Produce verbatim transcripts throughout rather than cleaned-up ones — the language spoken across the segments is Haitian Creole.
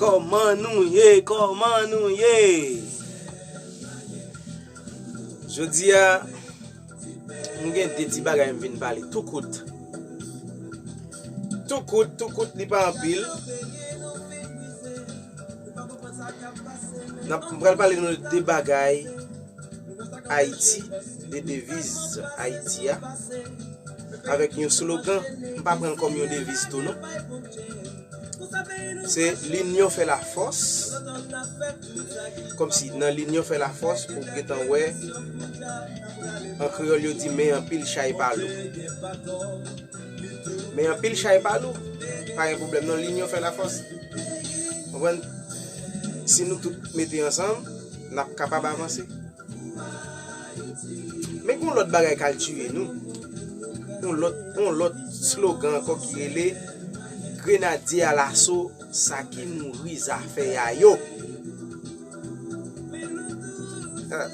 Kòman nou ye? Kòman nou ye? Jodi a, m gen de ti bagay m vin pale tou kout. Tou kout, tou kout, li pa anpil. N ap, m pral pale nou de bagay Ayiti, de deviz Ayiti a, avèk yon slogan, m pa pran l kòm yon deviz tou non. Se linyon fè lafòs. Kòmsi nan linyon fè lafòs, ou gentan wè, an kreyòl yo di men anpil chay pa lou. Men anpil chay pa lou, pa gen pwoblèm non, linyon fè lafòs. Konprann? Si nou tout mete ansanm, n ap kapab avanse. Men gen yon lòt bagay k al tiye nou. Yon lòt, yon lòt slogan ankò ki rele Grenadye alaso, sa ki mouri zafè a yo. Ah.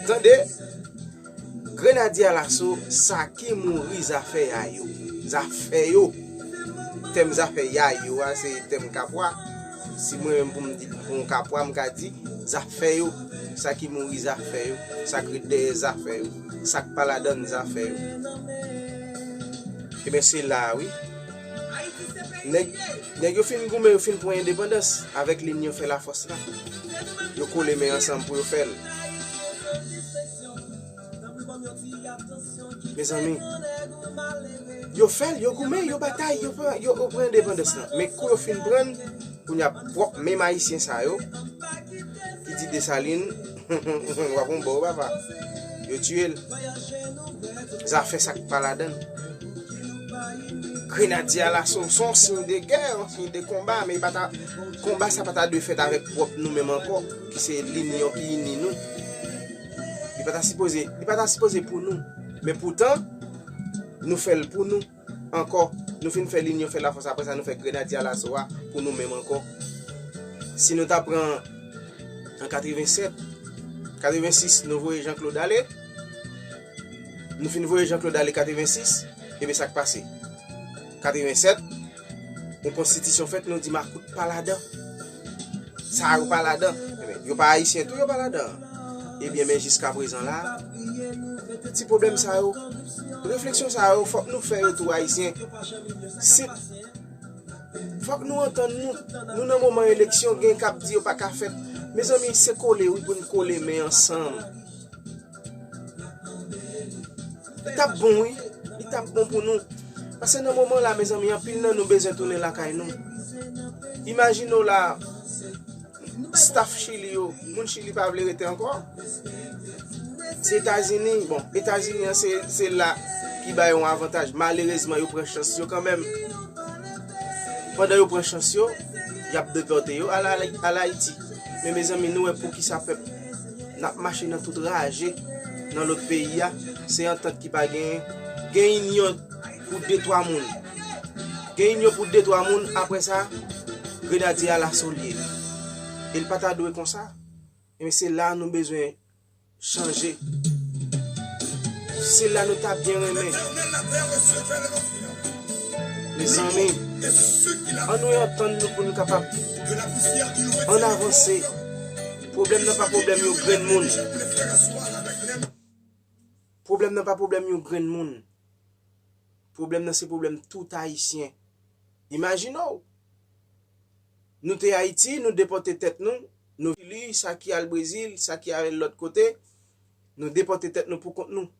Tande, Grenadye alaso, sa ki mouri zafè a yo. Zafè yo. Tèm zafè a yo a, se tèm kapwa. Si mwen menm pou m di l pou yon kapwa, m ka di zafè yo. Sa ki mouri zafè yo. Sa k ret dèyè zafè yo. Sa k pa ladann zafè yo. Ebyen, se la a, wi. Nèg, nèg yo fin goumen, yo fin pran endepandans avèk linyon fè lafòs la. Yo kole men ansanm pou yo fè l. Mezanmi, yo fè l, yo goumen, yo batay, yo pran, yo, yo pran endepandans lan. Men kou yo fin pran l, kounye a pwòp menm Ayisyen sa yo, ki di Desalin, w ap yon bò, papa. Yo tiye l. Zafè sa k pa ladan l. Grenadye alaso, se yon siy de gè, yon siy de konba, men li pa ta, konba sa pa ta dwe fèt avèk pwòp nou menm ankò, ki se linyon ki ini nou. Li pa ta sipoze, li pa ta sipoze pou nou. Men poutan, nou fè l pou nou ankò. Nou fin fè linyon fè lafòs, apre sa nou fè grenadye alaso a pou nou menm ankò. Si nou ta pran an katrevennsèt, katrevensis, nou voye Jean Claude ale. Nou fin voye Jean Claude ale katrevensis, ebyen sa k pase? Katrevennsèt, yon konstitisyon fèt, nou di makout pa ladan. Sa yo pa ladan. Ebyen, yo pa ayisyen tou, yo pa ladan. Ebyen, men jiska prezan la, ti pwoblèm sa yo, refleksyon sa yo, fòk nou fè yo tou ayisyen. Si, fòk nou antann nou. Nou nan moman eleksyon, gen k ap di yo pa ka fèt. Mezanmi, se kole, wi, pou n kole men ansanm. Li t ap bon, wi. Li t ap bon pou nou. Paske nan moman la, mezanmi, anpil nan nou bezwen tounen lakay nou. Imajine w la, staff Chili yo, moun Chili pa vle rete ankò. Se Etazini, bon, Etazini an se, se la ki ba yo yon avantaj. Malerezman, yo pran chans yo kanmenm. Pandan yo pran chans yo, y ap depòte yo al, al, al Ayiti. Men mezanmi, nou wè poukisa pèp n ap mache nan tout raje nan lòt peyi a. Se antant ki pa genyen. Gen inyon pou de twa moun. Gen inyon pou de twa moun, apre sa, grenadye alaso l ye. E l pa ta dwe konsa. Ebyen, se la nou bezwen chanje. Se la nou ta byen renmen. Mezanmi, ann nou antann nou pou nou kapab ann avanse. Pwoblèm nan pa pwoblèm yon grenn moun. Pwoblèm nan pa pwoblèm yon grenn moun. Pwoblèm nan se pwoblèm tout Ayisyen. Imajine w, nou te Ayiti, nou depòte tèt nou, nou Chili, sa ki al Brezil, sa ki al lòt kote, nou depòte tèt nou pou kont nou.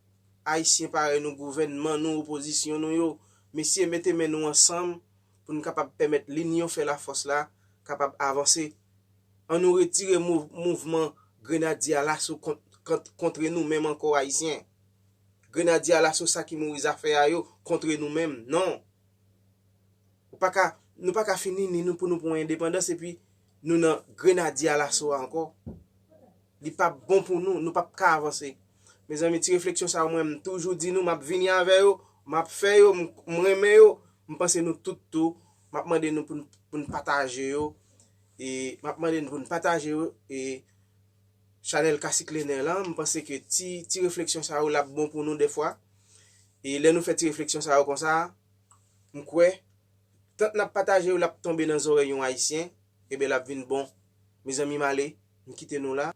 Ayisyen parèy nou, gouvènman nou, opozisyon nou yo, mesye, mete men nou ansanm pou n kapab pèmèt linyon fè lafòs la kapab avanse. Ann nou retire mou-, mouvman grenadye alaso kont, kont, kontre nou menm ankò, Ayisyen. Grenadye alaso, sa ki mouri zafè a yo, kontre nou menm. Non. Ou pa ka, nou pa ka fin ini nou pou nou pran endepandans epi nou nan grenadye alaso a ankò. Li p ap bon pou nou, nou p ap ka avanse. Mezanmi, ti refleksyon sa yo, mwen, m toujou di nou, m ap vini avè yo, m ap fè yo, m, m renmen yo, m panse nou tout tou, m ap mande nou pou n, pou n pataje yo, e m ap mande nou pou n pataje yo, e chanèl Kasik Lener lan, m panse ke ti, ti refleksyon sa yo, l ap bon pou nou dèfwa. E lè nou fè ti refleksyon sa yo konsa, m kwè, Tank n ap pataje yo, l ap tonbe nan zòrèy yon Ayisyen, ebyen l ap vin bon. Mezanmi, m ale, m kite nou la.